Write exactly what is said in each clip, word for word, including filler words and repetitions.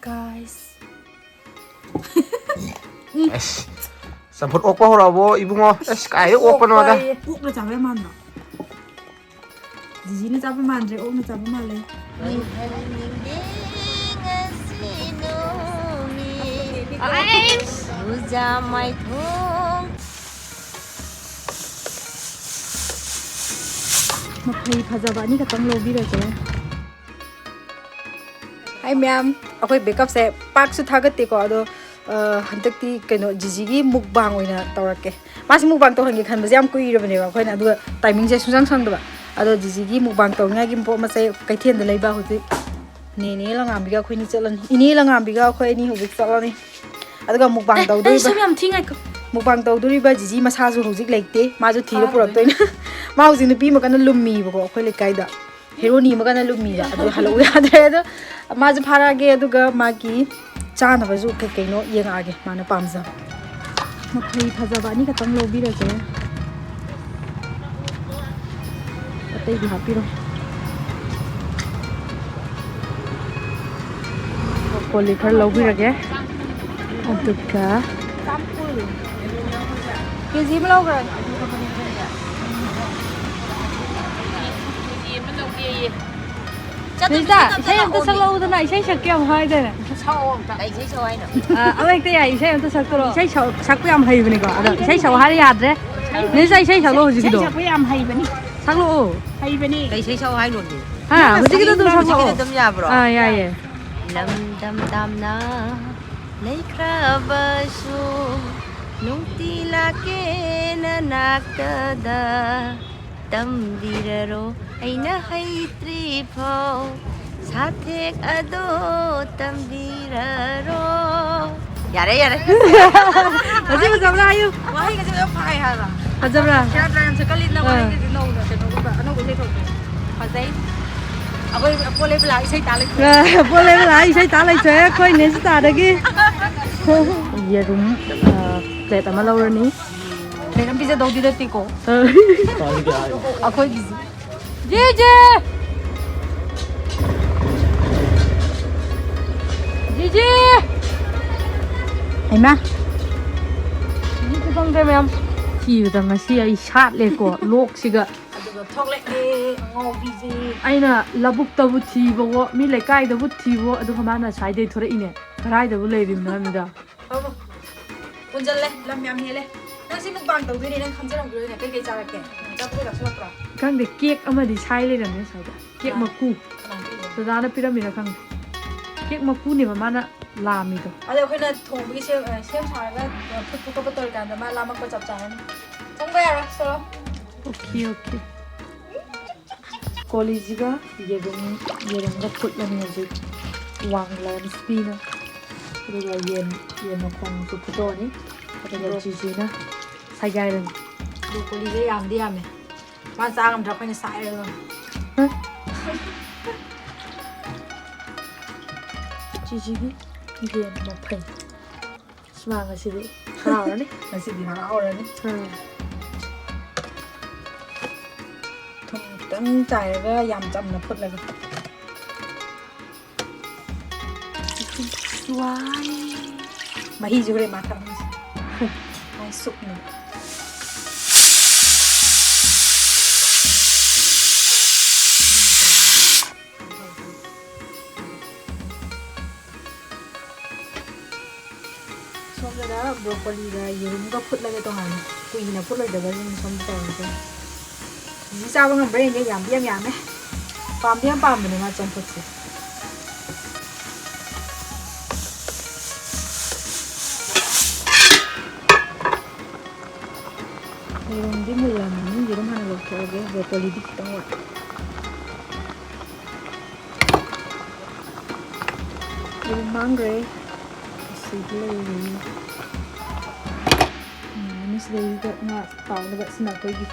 Guys. ꯑꯁ, ꯆꯝꯐꯨꯠ ꯑꯣꯛꯄ ꯍꯧꯔꯛꯑꯕꯣ, ꯏꯕꯨꯡꯉꯣ? ꯑꯁ, ꯀꯥꯏꯗ ꯑꯣꯛꯄꯅꯣꯗ? ꯑꯣꯛꯄ ꯍꯥꯏꯌꯦ꯫ ꯑꯣꯛꯅ ꯆꯥꯕ ꯌꯥꯝ ꯃꯥꯟꯕ꯫ ꯖꯤꯖꯤꯅ ꯆꯥꯕ ꯃꯥꯟꯗ꯭ꯔꯦ, ꯑꯣꯛꯅ ꯆꯥꯕ ꯃꯥꯜꯂꯦ꯫ ꯂꯣꯏꯍꯟꯅꯤꯡꯗꯦ ꯉꯁꯤ ꯅꯨꯃꯤꯠ꯫ ꯑꯥꯏꯁ! ꯄꯨꯖꯥ ꯃꯥꯏꯊꯣꯡ꯫ ꯃꯐꯩ ꯐꯖꯕ ꯑꯅꯤꯈꯛꯇꯪ ꯂꯧꯕꯤꯔꯒꯦ꯫ ꯍꯥꯏ ꯃꯌꯥꯝ, ꯑꯩꯈꯣꯏ ꯕꯦꯀꯞꯁꯦ ꯄꯥꯛꯁꯨ ꯊꯥꯒꯠꯇꯦꯀꯣ, ꯑꯗꯣ, ꯑ, ꯍꯟꯗꯛꯇꯤ ꯀꯩꯅꯣ ꯖꯤꯖꯤꯒꯤ ꯃꯨꯛꯕꯥꯡ ꯑꯣꯏꯅ ꯇꯧꯔꯛꯀꯦ꯫ ꯃꯥꯁꯤ ꯃꯨꯛꯕꯥꯡ ꯇꯧꯍꯟꯒꯦ ꯈꯟꯕꯁꯦ ꯌꯥꯝ ꯀꯨꯏꯔꯕꯅꯦꯕ ꯑꯩꯈꯣꯏꯅ, ꯑꯗꯨꯒ ꯇꯥꯏꯃꯤꯡꯁꯦ ꯁꯨꯡꯁꯪ ꯁꯪꯗꯕ꯫ ꯑꯗꯣ ꯖꯤꯖꯤꯒꯤ ꯃꯨꯛꯕꯥꯡ ꯇꯧꯅꯤꯡꯉꯥꯏꯒꯤ ꯄꯣꯠ ꯃꯆꯩ ꯀꯩꯊꯦꯜꯗ ꯂꯩꯕ ꯍꯧꯖꯤꯛ ꯅꯦꯅꯦ ꯂꯉꯥꯝꯕꯤꯒ ꯑꯩꯈꯣꯏꯅꯤ ꯆꯠꯂꯅꯤ꯫ ꯏꯅꯦ ꯂꯉꯥꯝꯕꯤꯒ ꯑꯩꯈꯣꯏ ꯑꯅꯤ ꯍꯧꯖꯤꯛ ꯆꯠꯂꯅꯤ꯫ ꯑꯗꯨꯒ ꯃꯨꯛꯕꯥꯡ ꯑꯦ, ꯑꯩ ꯇꯧꯗꯣꯔꯤꯕ, ꯁꯝ ꯌꯥꯝ ꯊꯤ ꯉꯥꯏꯈꯣ꯫ ꯃꯨꯛꯕꯥꯡ ꯇꯧꯗꯣꯔꯤꯕ ꯖꯤꯖꯤ ꯃꯁꯥꯁꯨ ꯍꯧꯖꯤꯛ ꯂꯩꯇꯦ, ꯃꯥꯁꯨ ꯊꯤꯔ ꯐꯥꯔꯨꯗꯣꯏꯅꯦ꯫ ꯄꯨꯔꯛꯇꯣꯏꯅꯦ꯫ ꯃꯥ ꯍꯧꯖꯤꯛ ꯅꯨꯄꯤ ꯑꯃ ꯀꯟꯅ ꯂꯨꯝꯃꯤꯕꯀꯣ ꯑꯩꯈꯣꯏ ꯂꯩꯀꯥꯏꯗ꯫ ꯍꯦꯔꯣꯅꯤ ꯑꯃ ꯀꯟꯅ ꯂꯨꯝꯃꯤꯕ, ꯑꯗꯨ ꯍꯜꯂꯛꯎ ꯌꯥꯗ꯭ꯔꯦ꯫ ꯑꯗꯣ ꯃꯥꯁꯨ ꯐꯥꯔꯛꯑꯒꯦ, ꯑꯗꯨꯒ ꯃꯥꯒꯤ ꯆꯥꯅꯕꯁꯨ ꯀꯩ ꯀꯩꯅꯣ ꯌꯦꯡꯉꯛꯑꯒꯦ ꯃꯥꯅ ꯄꯥꯝꯖꯕ꯫ ꯃꯐꯩ ꯐꯖꯕ ꯑꯅꯤꯈꯛꯇꯪ ꯂꯧꯕꯤꯔꯒꯦ, ꯑꯇꯩꯗꯤ ꯍꯥꯞꯄꯤꯔꯣꯏ꯫ ꯀꯣꯂꯤ ꯈꯔ ꯂꯧꯕꯤꯔꯒꯦ, ꯑꯗꯨꯒ ꯀꯦꯖꯤ ꯑꯃ ꯂꯧꯈ꯭ꯔꯒꯦ꯫ ꯅꯤꯇꯥ, ꯏꯁꯩ ꯑꯝꯇ ꯁꯛꯂꯛꯎꯗꯅ, ꯏꯁꯩ ꯁꯛꯀꯦ ꯌꯥꯝ ꯍꯥꯏꯗꯥꯏꯅꯦ꯫ ꯁꯛꯑꯣ ꯑꯝꯇ꯫ ꯀꯩ ꯏꯁꯩ ꯁꯛꯑꯣ ꯍꯥꯏꯅꯣ? ꯑ, ꯑꯃ ꯍꯦꯛꯇ ꯌꯥꯏ, ꯏꯁꯩ ꯑꯝꯇ ꯁꯛꯇꯣꯔꯣ? ꯏꯁꯩ ꯁꯛ-, ꯁꯛꯄ ꯌꯥꯝ ꯍꯩꯕꯅꯤꯀꯣ, ꯑꯗꯣ ꯏꯁꯩ ꯁꯛꯑꯣ ꯍꯥꯏꯔ ꯌꯥꯗ꯭ꯔꯦ꯫ ꯅꯤꯇꯥ, ꯏꯁꯩ ꯁꯛꯂꯛꯑꯣ ꯏꯁꯩ ꯍꯧꯖꯤꯛꯀꯤꯗꯣ꯫ ꯁꯛꯄ ꯌꯥꯝ ꯍꯩꯕꯅꯤ꯫ ꯁꯛꯂꯛꯑꯣ꯫ ꯍꯩꯕꯅꯤ꯫ ꯀꯩ ꯏꯁꯩ ꯁꯛꯑꯣ ꯍꯥꯏꯅꯣ ꯑꯗꯨꯗꯤ? ꯍꯥ, ꯍꯧꯖꯤꯛꯀꯤꯗꯣ ꯑꯗꯨꯝ ꯁꯛꯂꯛꯑꯣ꯫ ꯍꯧꯖꯤꯛꯀꯤꯗꯣ ꯑꯗꯨꯝ ꯌꯥꯕ꯭ꯔꯣ? ꯑꯥ, ꯌꯥꯏꯌꯦ꯫ ꯂꯝꯗꯝ ꯇꯝꯅ ꯂꯩꯈ꯭ꯔꯕꯁꯨ ꯅꯨꯡꯇꯤ ꯂꯥꯛꯀꯦ ꯅꯅꯥꯛꯇꯗ꯫ ꯇꯝꯕꯤꯔꯔꯣ ꯑꯩꯅ ꯍꯩꯇ꯭ꯔꯤꯐꯥꯎ ꯁꯥꯊꯦꯛ ꯑꯗꯣ ꯇꯝꯕꯤꯔꯔꯣ꯫ ꯌꯥꯔꯦ, ꯌꯥꯔꯦ꯫ ꯍꯧꯖꯤꯛ ꯐꯖꯕ꯭ꯔꯥ ꯍꯥꯏꯌꯨ꯫ ꯋꯥꯍꯩꯒꯁꯦ ꯂꯣꯏ ꯐꯥꯏ ꯍꯥꯏꯕ꯫ ꯐꯖꯕ꯭ꯔꯥ? ꯁꯦꯔꯥꯟ ꯇꯨꯔꯥꯟ ꯌꯥꯝ ꯆꯠꯀꯜꯂꯤꯗꯅ ꯑꯥ꯫ ꯋꯥꯍꯩꯒꯁꯦ ꯅꯧꯅ ꯀꯩꯅꯣꯒꯨꯝꯕ ꯑꯅꯧꯕ ꯏꯁꯩ ꯊꯣꯛꯄꯁꯦ꯫ ꯐꯖꯩ꯫ ꯑꯩꯈꯣꯏ ꯄꯣꯠ ꯂꯩꯕ ꯂꯥꯛꯑ ꯏꯁꯩ ꯇꯥ ꯂꯩꯊꯣꯛꯑꯦ꯫ ꯑꯥ, ꯄꯣꯠ ꯂꯩꯕ ꯂꯥꯛꯑ ꯏꯁꯩ ꯇꯥ ꯂꯩꯊꯣꯛꯑꯦ ꯑꯩꯈꯣꯏ ꯅꯦꯁꯤꯇꯥꯗꯒꯤ꯫ ꯌꯦꯔꯨꯝ, ꯑꯥ, ꯄ꯭ꯂꯦꯠ ꯑꯃ ꯂꯧꯔꯅꯤ꯫ ꯀꯩꯅꯣꯝ ꯄꯤꯖꯗꯧꯗꯤ ꯅꯠꯇꯦꯀꯣ꯫ ꯑꯩꯈꯣꯏꯒꯤꯁꯨ꯫ J, J! ꯆꯦ! ꯍꯩꯃꯥ! ꯍꯧꯖꯤꯛꯇꯤ ꯈꯪꯗ꯭ꯔꯦ ꯃꯌꯥꯝ꯫ ꯊꯤꯕꯗ ꯉꯁꯤ ꯑꯩ ꯁꯥꯠꯂꯦꯀꯣ, ꯂꯣꯛꯁꯤꯒ꯫ ꯑꯗꯨꯒ ꯊꯣꯛꯂꯛꯑꯦ ꯑꯉꯥꯎꯕꯤꯁꯦ꯫ ꯑꯩꯅ ꯂꯧꯕꯨꯛꯇꯕꯨ ꯊꯤꯕꯋꯣ, ꯃꯤ ꯂꯩꯀꯥꯏꯗꯕꯨ ꯊꯤꯕꯋꯣ, ꯑꯗꯨꯒ ꯃꯥꯅ ꯁ꯭ꯋꯥꯏꯗꯩ ꯊꯣꯔꯛꯏꯅꯦ꯫ ꯀꯗꯥꯏꯗꯕꯨ ꯂꯩꯔꯤꯕꯅꯣ ꯍꯥꯏꯕꯅꯤꯗ꯫ ꯐꯝꯃꯣ꯫ ꯄꯨꯟꯖꯜꯂꯦ, ꯂꯝ ꯌꯥꯝ ꯍꯦꯜꯂꯦ꯫ ꯅꯪ ꯁꯤ ꯃꯨꯛꯕꯥꯡ ꯇꯧꯗꯣꯏꯅꯦ, ꯅꯪ ꯈꯪꯖꯔꯝꯈꯤꯔꯣꯏꯅꯦ꯫ ꯀꯩꯀꯩ ꯆꯥꯔꯛꯀꯦ? ꯑꯆꯥꯄꯣꯠ ꯂꯥꯛꯁꯤꯜꯂꯛꯄ꯭ꯔꯣ? ꯈꯪꯗꯦ, ꯀꯦꯛ ꯑꯃꯗꯤ ꯁꯥꯏ ꯂꯩꯔꯝꯃꯦ ꯁ꯭ꯋꯥꯏꯗ꯫ ꯀꯦꯛ ꯀꯅꯥ? ꯃꯀꯨ꯫ ꯀꯅꯥꯅ ꯄꯤꯔꯤꯅꯣ? ꯗꯗꯥꯅ ꯄꯤꯔꯝꯃꯤꯔ ꯈꯪꯗꯦ꯫ ꯀꯦꯛ ꯃꯀꯨꯅꯦꯕ ꯃꯥꯅ ꯂꯥꯝꯃꯤꯗꯣ꯫ ꯑꯗꯣ ꯑꯩꯈꯣꯏꯅ ꯊꯣꯡꯕꯒꯤ ꯁꯦꯝ, ꯑ, ꯁꯦꯝ ꯁꯥꯔꯒ, ꯑ, ꯐꯨꯠꯄ ꯈꯣꯠꯄ ꯇꯧꯔꯤꯀꯥꯟꯗ ꯃꯥ ꯂꯥꯝꯃꯛꯄ ꯆꯞ ꯆꯥꯔꯅꯤ꯫ ꯆꯪꯕ ꯌꯥꯔꯣꯏ, ꯁꯣꯂꯣ꯫ Okay, okay. ꯀꯣꯂꯤꯁꯤꯒ ꯌꯦꯔꯨꯝ, ꯌꯦꯔꯨꯝꯒ ꯐꯨꯠꯂꯅꯤ ꯍꯧꯖꯤꯛ꯫ ꯋꯥꯡ ꯂꯥꯎꯅ ꯁ꯭ꯄꯤꯅ꯫ ꯑꯗꯨꯒ ꯌꯦꯟ, ꯌꯦꯟ ꯃꯈꯣꯡꯁꯨ ꯐꯨꯠꯇꯣꯛꯑꯅꯤ꯫ ꯑꯗꯨꯒ ꯕ꯭ꯔꯣ-, ꯖꯤꯖꯤꯅ ꯁꯥꯏꯒꯥꯏꯔꯅꯤ꯫ ꯕ꯭ꯔꯣꯀꯣꯂꯤꯁꯦ ꯌꯥꯝꯗꯤ ꯌꯥꯝꯃꯦ꯫ ꯃꯥ ꯆꯥ ꯉꯝꯗ꯭ꯔꯥ ꯑꯩꯈꯣꯏꯅ ꯁꯥꯏꯔꯒ꯫ ꯍꯥ? ꯖꯤꯖꯤꯒꯤ ꯌꯦꯟ ꯃꯐꯩ꯫ ꯁꯨꯃꯥꯡ ꯑꯁꯤꯗꯤ ꯍꯔꯥꯎꯔꯅꯤ꯫ ꯉꯁꯤꯗꯤ ꯍꯔꯥꯎꯔꯅꯤ꯫ ꯎꯝ꯫ ꯊꯨꯝ ꯈꯤꯇꯪ ꯆꯥꯏꯔꯒ ꯌꯥꯝ ꯆꯝꯅ ꯐꯨꯠꯂꯒ꯫ ꯋꯥꯏ꯫ ꯃꯍꯤꯁꯨ ꯍꯣꯔꯦꯟ ꯃꯥ ꯊꯛꯑꯝꯃꯁꯤ꯫ ꯃꯥꯏ ꯁꯨꯞꯅ꯫ ꯁꯣꯝꯗꯅ ꯕ꯭ꯔꯣꯀꯣꯂꯤꯒ ꯌꯦꯔꯨꯝꯒ ꯐꯨꯠꯂꯒ ꯇꯣꯉꯥꯟꯅ ꯀꯨꯏꯅ ꯐꯨꯠꯂꯣꯏꯗꯕꯁꯤꯡ ꯁꯣꯝꯗ ꯇꯧꯔꯒ꯫ ꯆꯤꯆꯤ ꯆꯥꯕ ꯉꯝꯕ꯭ꯔꯥ ꯌꯦꯡꯒꯦ, ꯌꯥꯝꯗꯤ ꯌꯥꯝ ꯌꯥꯝꯃꯦ꯫ ꯄꯥꯝꯗꯤ ꯌꯥꯝ ꯄꯥꯝꯕꯅꯦ ꯃꯥ ꯆꯝꯐꯨꯠꯁꯦ꯫ ꯌꯦꯔꯨꯝꯗꯤ ꯃꯨꯜꯂꯝꯃꯅꯤ, ꯌꯦꯔꯨꯝ ꯍꯥꯟꯅ ꯂꯧꯊꯣꯛꯑꯒꯦ, ꯕ꯭ꯔꯣꯀꯣꯂꯤꯗꯤ ꯈꯤꯇꯪ ꯋꯥꯠꯂꯤ꯫ ꯌꯦꯔꯨꯝ ꯃꯥꯡꯈ꯭ꯔꯦ꯫ ꯑꯁꯤꯗꯤ ꯂꯩꯔꯦ꯫ ꯎꯝ, ꯁꯤꯗꯩꯁꯤꯗ ꯉꯥ ꯇꯥꯎꯅꯕ, ꯁꯤꯅ ꯑꯩꯈꯣꯏꯒꯤ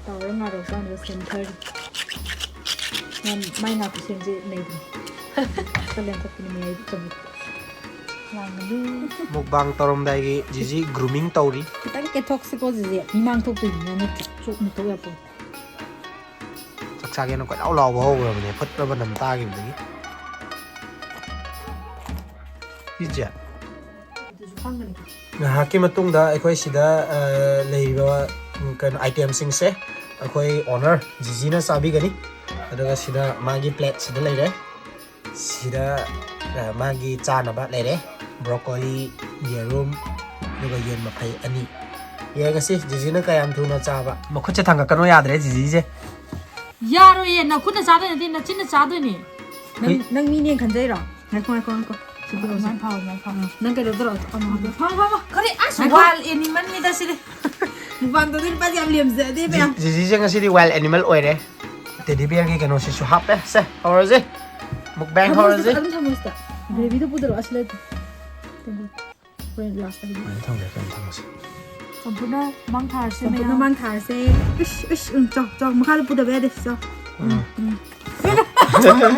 ꯇꯥꯎꯔ ꯉꯥꯔꯧ ꯆꯥꯅꯕ ꯁꯦꯝꯊꯔꯤ꯫ ꯌꯥꯝ ꯃꯥꯏ ꯉꯥ ꯈꯨꯁꯦꯝꯁꯦ ꯂꯩꯕ꯭ꯔꯣ? ꯈꯔ ꯂꯦꯟꯊꯠꯄꯅꯤ ꯃꯌꯥꯏꯗ ꯆꯕꯨꯛ꯫ ꯂꯥꯡꯒꯅꯨ꯫ ꯃꯨꯛꯕꯥꯡ ꯇꯧꯔꯝꯗꯥꯏꯒꯤ ꯖꯤꯖꯤ grooming ꯇꯧꯔꯤ꯫ ꯈꯤꯇꯪ ꯀꯦꯊꯣꯛꯁꯤꯀꯣ ꯖꯤꯖꯤ꯫ ꯃꯤꯃꯥꯡ ꯊꯣꯛꯇꯣꯏꯅꯤꯅ ꯅꯠꯇ꯭ꯔꯥ? ꯆꯣꯞꯅ ꯊꯣꯛ ꯌꯥꯄꯣꯠ꯫ ꯆꯥꯛ ꯆꯥꯒꯦꯅ ꯀꯣꯏꯂꯥꯎ ꯂꯥꯎꯕ ꯍꯧꯈ꯭ꯔꯕꯅꯦ, ꯐꯨꯠꯄ ꯃꯅꯝ ꯇꯥꯈꯤꯕꯗꯒꯤ꯫ ꯄꯤꯖꯦ꯫ ꯉꯥꯏꯍꯥꯛꯀꯤ ꯃꯇꯨꯡꯗ ꯑꯩꯈꯣꯏ ꯁꯤꯗ, ꯑ, ꯂꯩꯔꯤꯕ, ꯎꯝ, ꯀꯩꯅꯣ, items ꯁꯤꯡꯁꯦ ꯑꯩꯈꯣꯏ owner ꯖꯤꯖꯤꯅ ꯆꯥꯕꯤꯒꯅꯤ꯫ ꯑꯗꯨꯒ ꯁꯤꯗ ꯃꯥꯒꯤ plate ꯁꯤꯗ ꯂꯩꯔꯦ꯫ ꯁꯤꯗ, ꯑ, ꯃꯥꯒꯤ ꯆꯥꯅꯕ ꯂꯩꯔꯦ꯫ Broccoli, ꯌꯦꯔꯨꯝ, ꯑꯗꯨꯒ ꯌꯦꯟ ꯃꯐꯩ ꯑꯅꯤ꯫ ꯌꯦꯡꯉꯁꯤ ꯖꯤꯖꯤꯅ ꯀꯌꯥꯝ ꯊꯨꯅ ꯆꯥꯕ꯫ ꯃꯈꯨꯠꯁꯦ ꯊꯥꯡꯒꯠꯀꯅꯨ ꯌꯥꯗ꯭ꯔꯦ ꯖꯤꯖꯤꯁꯦ꯫ ꯌꯥꯔꯣꯏꯌꯦ, ꯅꯈꯨꯠꯅ ꯆꯥꯗꯣꯏ ꯅꯠꯇꯦ, ꯅꯆꯤꯟꯅ ꯆꯥꯗꯣꯏꯅꯦ꯫ ꯅꯪ, ꯍꯨꯏ꯫ ꯅꯪ ꯃꯤꯅꯦ ꯈꯟꯖꯩꯔꯣ? ꯉꯥꯏꯈꯣ, ꯉꯥꯏꯈꯣ, ꯉꯥꯏꯈꯣ꯫ ꯁꯤ ꯄꯤꯔꯛꯑꯣꯁꯦ꯫ ꯑꯗꯨꯃꯥꯏꯅ ꯐꯥꯎ, ꯑꯗꯨꯃꯥꯏꯅ ꯐꯥꯎ꯫ ꯎꯝ, ꯅꯪ ꯀꯩꯗꯧꯗꯣꯏꯔꯣ? ꯑꯃ ꯍꯥꯞꯄꯣ꯫ ꯐꯥꯎ, ꯐꯥꯎ, ꯐꯥꯎ꯫ ꯀꯔꯤ? ꯑꯁ, ꯉꯥꯏꯈꯣ꯫ Wild animal ꯅꯤꯗ ꯁꯤꯗꯤ꯫ ꯃꯨꯛꯕꯥꯡ ꯇꯧꯗꯣꯏ ꯅꯨꯄꯥꯁꯦ ꯌꯥꯝ ꯂꯦꯝꯖꯗꯦꯕ ꯌꯥꯝ꯫ ꯖꯤ-, ꯖꯤꯖꯤꯁꯦ ꯉꯁꯤꯗꯤ wild animal ꯑꯣꯏꯔꯦ꯫ Teddy bear ꯒꯤ ꯀꯩꯅꯣꯁꯤꯁꯨ ꯍꯥꯞꯄꯦ꯫ ꯁꯦ, ꯍꯧꯔꯁꯤ꯫ Mukbang ꯊꯝꯃꯣ ꯍꯧꯔꯁꯤ꯫ ꯁꯤꯗ, ꯑꯗꯨꯝ ꯊꯝꯃꯣ ꯁꯤꯗ꯫ Gravy ꯗꯣ ꯄꯨꯗꯔꯛꯑꯣ, ꯑꯁꯤ ꯂꯩꯇꯦ꯫ ꯍꯣꯔꯦꯟ last ꯇ ꯑꯗꯨꯃꯥꯏꯅ ꯊꯝꯒꯦ, ꯀꯩꯅꯣ ꯊꯝꯃꯁꯤ꯫ ꯆꯝꯐꯨꯠꯅ ꯃꯥꯡ ꯊꯥꯔꯁꯦ ꯆꯝꯐꯨꯠꯅ ꯃꯌꯥꯝ꯫ ꯃꯥꯡ ꯊꯥꯔꯁꯦ꯫ ꯏꯁ, ꯏꯁ, ꯎꯝ, ꯆꯥꯎ, ꯆꯥꯎ, ꯃꯈꯥꯗ ꯄꯨꯗꯕ ꯌꯥꯗꯦ, ꯆꯥꯎ꯫ ꯎꯝ꯫ ꯎꯝ꯫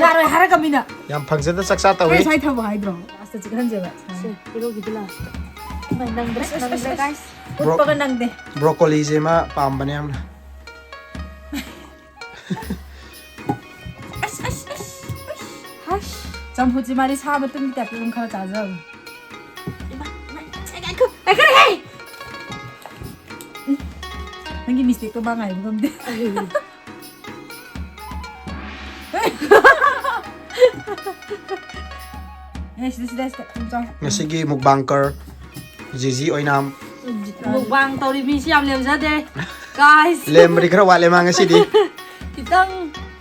ꯌꯥꯔꯣꯏ ꯍꯥꯏꯔꯒ ꯃꯤꯅ꯫ ꯌꯥꯝ ꯐꯪꯖꯗ ꯆꯥꯛ ꯆꯥ ꯇꯧꯏ꯫ ꯀꯔꯤ ꯁ꯭ꯋꯥꯏ ꯊꯝꯃꯣ ꯍꯥꯏꯗ꯭ꯔꯣ? Last ꯇ ꯆꯤꯛꯍꯟꯁꯦꯕ꯫ ꯁꯦ, ꯍꯦꯔꯣꯒꯤꯗꯤ last ꯇ꯫ ꯏꯃꯥꯏ, ꯅꯪꯗ꯭ꯔꯦ, ꯑꯁ, ꯑꯁ, ꯅꯪꯗ꯭ꯔꯦ, ꯑꯁ, ꯑꯁ꯫ Guys꯫ Bro-, ꯎꯠꯄꯒ ꯅꯪꯗꯦ꯫ Broccoli ꯁꯦ ꯃꯥ ꯄꯥꯝꯕꯅꯦ ꯌꯥꯝꯅ꯫ ꯑꯁ, ꯑꯁ, ꯑꯁ, ꯑꯁ꯫ ꯍꯁ꯫ ꯆꯝꯐꯨꯠꯁꯦ ꯃꯥꯗꯤ ꯁꯥ ꯃꯇꯨꯝꯒꯤ type ꯇ ꯑꯗꯨꯝ ꯈꯔ ꯆꯥꯖꯕꯅꯦ꯫ ꯏꯃꯥ, ꯏꯃꯥ, ꯏꯃꯥ, ꯉꯥꯏꯈꯣ, ꯉꯥꯏꯈꯣꯅꯦꯍꯦ! ꯎꯝ, ꯅꯪꯒꯤ mistake ꯇꯣ ꯃꯥ ꯉꯥꯏꯕ ꯉꯝꯗꯦ꯫ ꯑꯦ, ꯁꯤꯗ, ꯁꯤꯗ, ꯁꯤꯗ, ꯑꯗꯨꯝ ꯆꯥꯎ꯫ ꯉꯁꯤꯒꯤ mukbanger ꯖꯤꯖꯤ ꯑꯣꯏꯅꯥꯝ꯫ Mukbang ꯇꯧꯔꯤ ꯃꯤꯁꯤ ꯌꯥꯝ ꯂꯦꯝꯖꯗꯦ꯫ Guys꯫ ꯂꯦꯝꯕꯗꯤ ꯈꯔ ꯋꯥꯠꯂꯦ ꯃꯥ ꯉꯁꯤꯗꯤ꯫ ꯈꯤꯇꯪ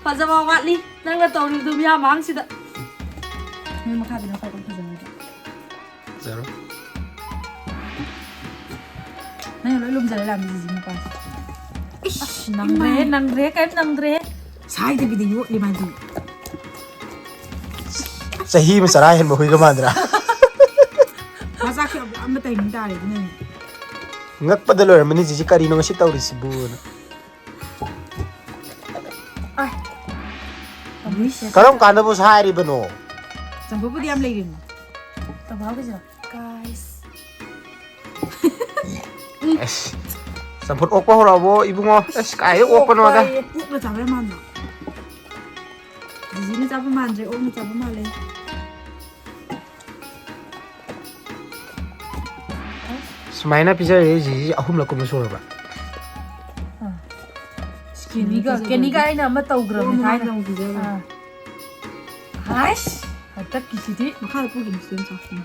ꯐꯖꯕ ꯋꯥꯠꯂꯤ ꯅꯪꯅ ꯇꯧꯔꯤꯗꯨ ꯃꯤꯌꯥꯝ ꯃꯥꯡꯁꯤꯗ꯫ ꯅꯣꯏ ꯃꯈꯥꯗꯅ ꯈ꯭ꯋꯥꯏꯗꯩ ꯐꯖꯕ꯫ ꯐꯖꯔꯣ꯫ ꯅꯪ ꯂꯣꯏ ꯂꯨꯝꯖꯔꯦ ꯂꯥꯝꯃꯤ ꯖꯤꯖꯤ ꯅꯨꯄꯥꯁꯦ꯫ ꯏꯁ, ꯅꯪꯗ꯭ꯔꯦ, ꯏꯃꯥꯏ꯫ ꯅꯪꯗ꯭ꯔꯦ, ꯀꯩꯝ ꯅꯪꯗ꯭ꯔꯦ꯫ ꯁꯥꯏꯗꯕꯤꯗ ꯌꯣꯠꯂꯤ ꯃꯥꯗꯤ꯫ ꯆꯍꯤ ꯑꯃ ꯆꯔꯥ ꯍꯦꯟꯕ ꯍꯨꯏꯒ ꯃꯥꯟꯗ꯭ꯔꯥ? ꯃꯆꯥꯛꯁꯨ ꯌꯥꯝ ꯂꯥꯝꯕ timing ꯇꯥꯔꯦ ꯑꯗꯨꯅꯅꯦ꯫ ꯉꯛꯄꯗ ꯂꯣꯏꯔꯝꯃꯅꯤ ꯖꯤꯖꯤ, ꯀꯔꯤꯅꯣ ꯉꯁꯤ ꯇꯧꯔꯤꯁꯤꯕꯨꯅ꯫ ꯑꯥꯏ꯫ ꯀꯔꯝ ꯀꯥꯟꯗꯕꯨ ꯁꯥꯏꯔꯤꯕꯅꯣ? ꯆꯝꯐꯨꯠꯄꯨꯗꯤ ꯌꯥꯝ ꯂꯩꯔꯤꯕꯅꯤ꯫ ꯇꯧꯍꯧꯈꯤꯁꯤꯔꯣ? Guys꯫ ꯑꯁ, ꯆꯝꯐꯨꯠ ꯑꯣꯛꯄ ꯍꯧꯔꯛꯑꯕꯣ ꯏꯕꯨꯡꯉꯣ? ꯑꯁ, ꯀꯥꯏꯗꯩ ꯑꯣꯛꯄꯅꯣꯗ? ꯑꯣꯛꯄ ꯍꯥꯏꯌꯦ꯫ ꯑꯣꯛꯅ ꯆꯥꯕ ꯌꯥꯝ ꯃꯥꯟꯕ꯭ꯔꯣ? ꯖꯤꯖꯤꯅ ꯆꯥꯕ ꯃꯥꯟꯗ꯭ꯔꯦ, ꯑꯣꯛꯅ ꯆꯥꯕ ꯃꯥꯜꯂꯦ꯫ ꯁꯨꯃꯥꯏꯅ ꯄꯤꯖꯔꯦ ꯖꯤꯖꯤ ꯑꯍꯨꯝꯂꯛ ꯀꯨꯝꯕ ꯁꯨꯔꯕ? ꯀꯦꯅꯤꯒ ꯀꯦꯅꯤꯒ ꯑꯩꯅ ꯑꯃ ꯇꯧꯈ꯭ꯔꯕꯅꯤ ꯊꯥꯏꯅ꯫ ꯍꯥꯏꯁ, ꯍꯟꯗꯛꯀꯤꯁꯤꯗꯤ꯫ ꯃꯈꯥꯗ ꯄꯨꯈꯤꯕꯁꯤꯗ ꯑꯗꯨꯝ ꯆꯥꯎꯊꯣꯛꯑꯣ꯫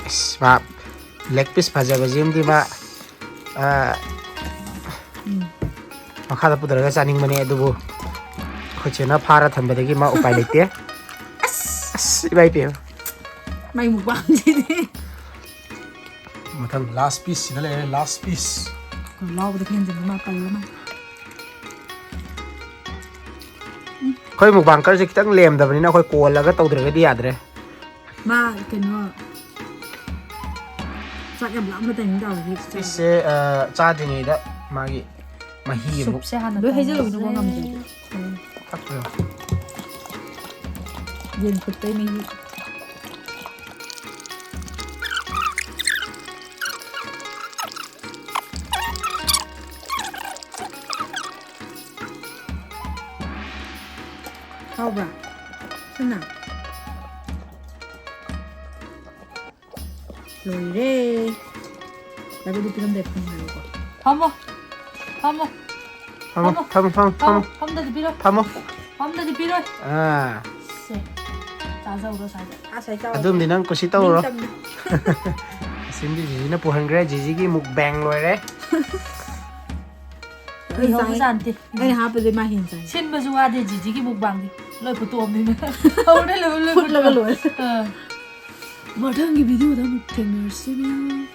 ꯑꯁ, ꯃꯥ ꯂꯦꯒ ꯄꯤꯁ ꯐꯖꯕꯁꯤꯃꯗꯤ ꯃꯥ, ꯑ, ꯃꯈꯥꯗ ꯄꯨꯊꯔꯒ ꯆꯥꯅꯤꯡꯕꯅꯦ, ꯑꯗꯨꯕꯨ ꯑꯩꯈꯣꯏ ꯆꯦꯅ ꯐꯥꯔ ꯊꯝꯕꯗꯒꯤ ꯃꯥ ꯎꯄꯥꯏ ꯂꯩꯇꯦ꯫ ꯑꯁ, ꯏꯃꯥꯏ ꯄꯦꯝꯃ꯫ ꯃꯩ ꯃꯨꯛꯕꯥꯡꯁꯤꯗꯤ꯫ ꯃꯊꯪ ꯂꯥꯁ ꯄꯤꯁꯁꯤꯗ ꯂꯩꯔꯦ, ꯂꯥꯁ ꯄꯤꯁ꯫ ꯂꯥꯎꯕꯗ ꯍꯦꯟꯖꯤꯟꯕ ꯃꯥ ꯀꯜꯂ ꯃꯥ꯫ ꯑꯩꯈꯣꯏ ꯃꯨꯛꯕꯥꯡꯀꯔꯁꯦ ꯈꯤꯇꯪ ꯂꯦꯝꯗꯕꯅꯤꯅ ꯑꯩꯈꯣꯏ ꯀꯣꯜꯂꯒ ꯇꯧꯗ꯭ꯔꯒꯗꯤ ꯌꯥꯗ꯭ꯔꯦ꯫ ꯃꯥ ꯀꯩꯅꯣ ꯆꯥꯛ ꯌꯥꯝ ꯂꯥꯝꯕ ꯇꯥꯏꯃꯤꯡ ꯇꯥꯕꯒꯤ꯫ ꯁꯤꯁꯦ, ꯑ, ꯆꯥꯗ꯭ꯔꯤꯉꯩꯗ ꯃꯥꯒꯤ ꯃꯍꯤ ꯑꯃꯨꯛ꯫ ꯁꯨꯞꯁꯦ ꯍꯥꯟꯅ ꯂꯣꯏ ꯍꯩꯖꯤꯜꯂꯨ, ꯊꯝꯃꯁꯦ꯫ ꯅꯉꯣꯟ ꯉꯝꯗ꯭ꯔꯗꯤ꯫ ꯊꯛꯄ꯭ꯔꯣ? ꯌꯦꯟ ꯐꯨꯠꯄꯩ ꯃꯍꯤ꯫ ꯍꯥꯎꯕ꯭ꯔꯥ? ꯁꯤꯅ? ꯂꯣꯏꯔꯦ꯫ ꯂꯥꯏꯕꯛꯇꯤ ꯄꯤꯔꯝꯗꯥꯏ ꯐꯪꯍꯜꯂꯨꯀꯣ꯫ ꯐꯝꯃꯣ꯫ ꯐꯝꯃꯣ꯫ ꯐꯝꯃꯣ, ꯐꯝꯃꯣ, ꯐꯝꯃꯣ, ꯐꯝꯃꯣ꯫ ꯐꯝꯗꯗꯤ ꯄꯤꯔꯣꯏ꯫ ꯐꯝꯃꯣ꯫ ꯐꯝꯗꯗꯤ ꯄꯤꯔꯣꯏ꯫ ꯑꯥ, ꯁꯦ꯫ ꯆꯥꯖꯧꯔꯣ ꯁ꯭ꯋꯥꯏꯗ꯫ ꯑꯁꯥꯏ ꯆꯥꯎ꯫ ꯑꯗꯨꯝꯗꯤ ꯅꯪ ꯀꯨꯁꯤ ꯇꯧꯔꯣ꯫ ꯅꯤꯡꯇꯝꯅ꯫ ꯑꯁꯤꯝꯗꯤ ꯖꯤꯖꯤꯅ ꯄꯨꯍꯟꯈ꯭ꯔꯦ, ꯖꯤꯖꯤꯒꯤ ꯃꯨꯛꯕꯥꯡ ꯂꯣꯏꯔꯦ꯫ ꯀꯨꯏꯍꯧꯕ ꯆꯥꯟꯗꯦ꯫ ꯑꯩꯅ ꯍꯥꯞꯄꯁꯦ ꯃꯥ ꯍꯦꯟꯅ ꯆꯥꯏ꯫ ꯁꯤꯟꯕꯁꯨ ꯋꯥꯗꯦ ꯖꯤꯖꯤꯒꯤ ꯃꯨꯛꯕꯥꯡꯗꯤ꯫ ꯂꯣꯏ ꯐꯨꯠꯇꯣꯛꯑꯕꯅꯤꯅ꯫ ꯍꯧꯔꯦ, ꯂꯣꯏ, ꯂꯣꯏ ꯐꯨꯠꯂꯒ ꯂꯣꯏꯔꯦ꯫ ꯑꯥ꯫ ꯃꯊꯪꯒꯤ ꯚꯤꯗꯤꯑꯣꯗ ꯑꯃꯨꯛ ꯊꯦꯡꯅꯔꯁꯤ ꯃꯌꯥꯝ꯫